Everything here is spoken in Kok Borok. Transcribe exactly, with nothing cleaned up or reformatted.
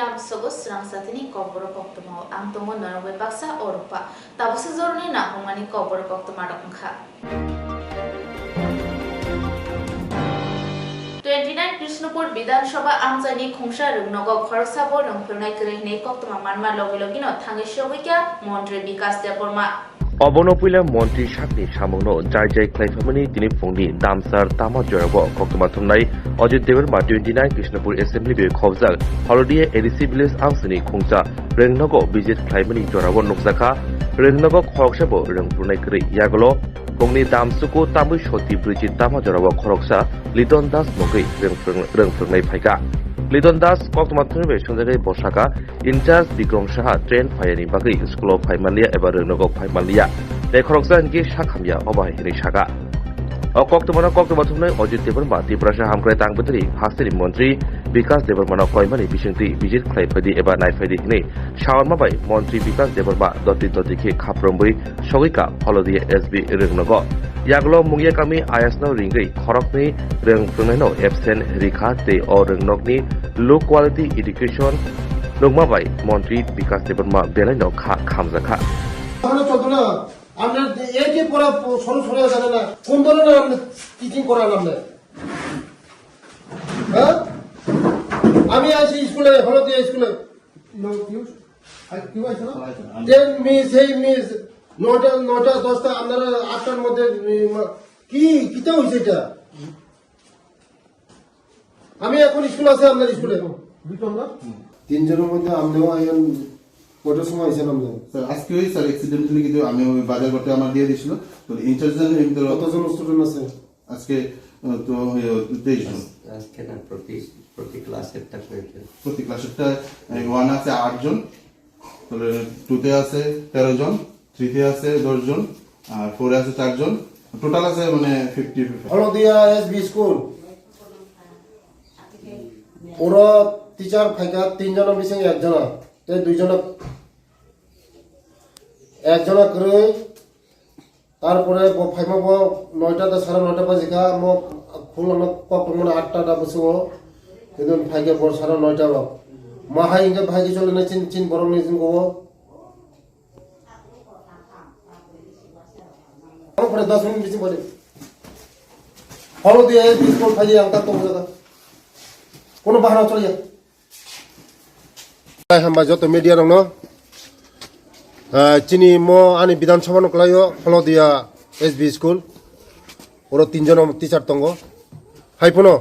Tamsogo srang satini kokborok koktwmao ang tongo norok bai baksa o rwpha. Tabuksa joroni nahumani kokborok koktwma rok wngkha. Twenty nine Krishnapur Bidhan Sabha amchaini khungsa rwngnogo khoroksa bo rwngphwrwngnai kwrwi hwnwi koktwma manma logi logino thangwi sogwikha Montri Bikas Debbarma. Obono puila montri sakni samungno jai jai khlaiphaimani tini phungni damsar tama jorao koktwma thumnai Ajit Debbarma twenty nine Krishnapur Assembly bai khobjak Holodia A D C village amsini khungsa rwngnogo visit khlaimani jorao nukjakha. Rwngnogo khoroksabo rwngphwrwngnai kwrwi yagulo phungni damsuku tamwi soti brwichi tama jorao khoroksa Liton Das mungwi rwngphwrwng-, rwngphwrwngnai phaikha. Liton Das koktwma thumnai bai swngjagwi bosaka in charge Bikrom Saha train phaiyani bagwi school-o phai manliya eba rwngnogo phai manliya. Tei khoroksa hinkhe sak hamya obo hai hwnwi saka. O koktwmano koktwma thumnai Ajit Debbarma, Tiprasa hamkrai tang bwtwrwi hasteni montri Bikas Debbarmano koimani bisingtwi visit khlai phaidi eba nai phaidi hwnwi saorma bai montri Bikas Debbarma doti doti khe khaprwngwi sogwikha Holodia S B rwngnogo. Yagulo Mungia kami ayasno ringwi khoroknwi rwng phwrwngnaino absent rikha tei o rwngnokni low quality education nukma bai montri Bikas Debbarma belaino kha khamjakha. এখনো চলতো না। আপনার এই যে পড়া সরু সরু জানে না, কোন ধরনের আপনি টিচিং করান আপনি? হ্যাঁ? আমি আছি স্কুলে, হলদিয়া স্কুলে। টেন মিস, এই মিস, নয়টা, নয়টা, দশটা, আপনারা আটটার মধ্যে, উম, কি, কিতা হয়েছে এটা? আমি এখন স্কুল আছে আপনার স্কুলে। তিনজনের মধ্যে আপনিও আইন কটার সময় আইছেন আপনি? স্যার, আজকে ওই স্যার অ্যাক্সিডেন্টালি কিন্তু আমি ওই বাজার করতে আমার দিয়ে দিছিল, তো ইনচার্জ জানেন, এমনি তো কতজন স্টুডেন্ট আছে? আজকে, আহ, তো, ওই, তেইশ জন। আজ-, আজকে না, প্রতি, প্রতি ক্লাসেরটা হয়েছে। প্রতি ক্লাসেরটা, এই, ওয়ান আছে আট জন, তাহলে টুতে আছে তেরো জন, থ্রিতে আছে দশ জন, আর ফোরে আছে চার জন, টোটাল আছে মানে ফিফটি ফিফটি। হলদিয়া এসবি স্কুল, ওরা টিচার ফাইকা তিনজন, মিসিং একজন, তে দুইজন, একজন করে তারপরে ব-, ফাইমা ব নয়টা da সাড়ে নয়টা বাজে খা, মো ফুল আমরা কক টমন আটটা da বসে ও, কিন্তু ফাইকে বড় সাড়ে নয়টা ব। মা হাই ইনকে ভাই কি চলে না চিন, চিন বড় নিয়ে চিন গো। তারপরে দশ মিনিট বেশি বলে। হলো দিয়ে এই বিশ মিনিট খাইয়ে আমরা তো জায়গা। কোনো বাহানা চলে যায়। Hai hambai joto media rokno. Ah, chini mo ani Bidhan Sabha no kwlaio, Holodia S B school. Oro tinjon teacher tongo. Hai phano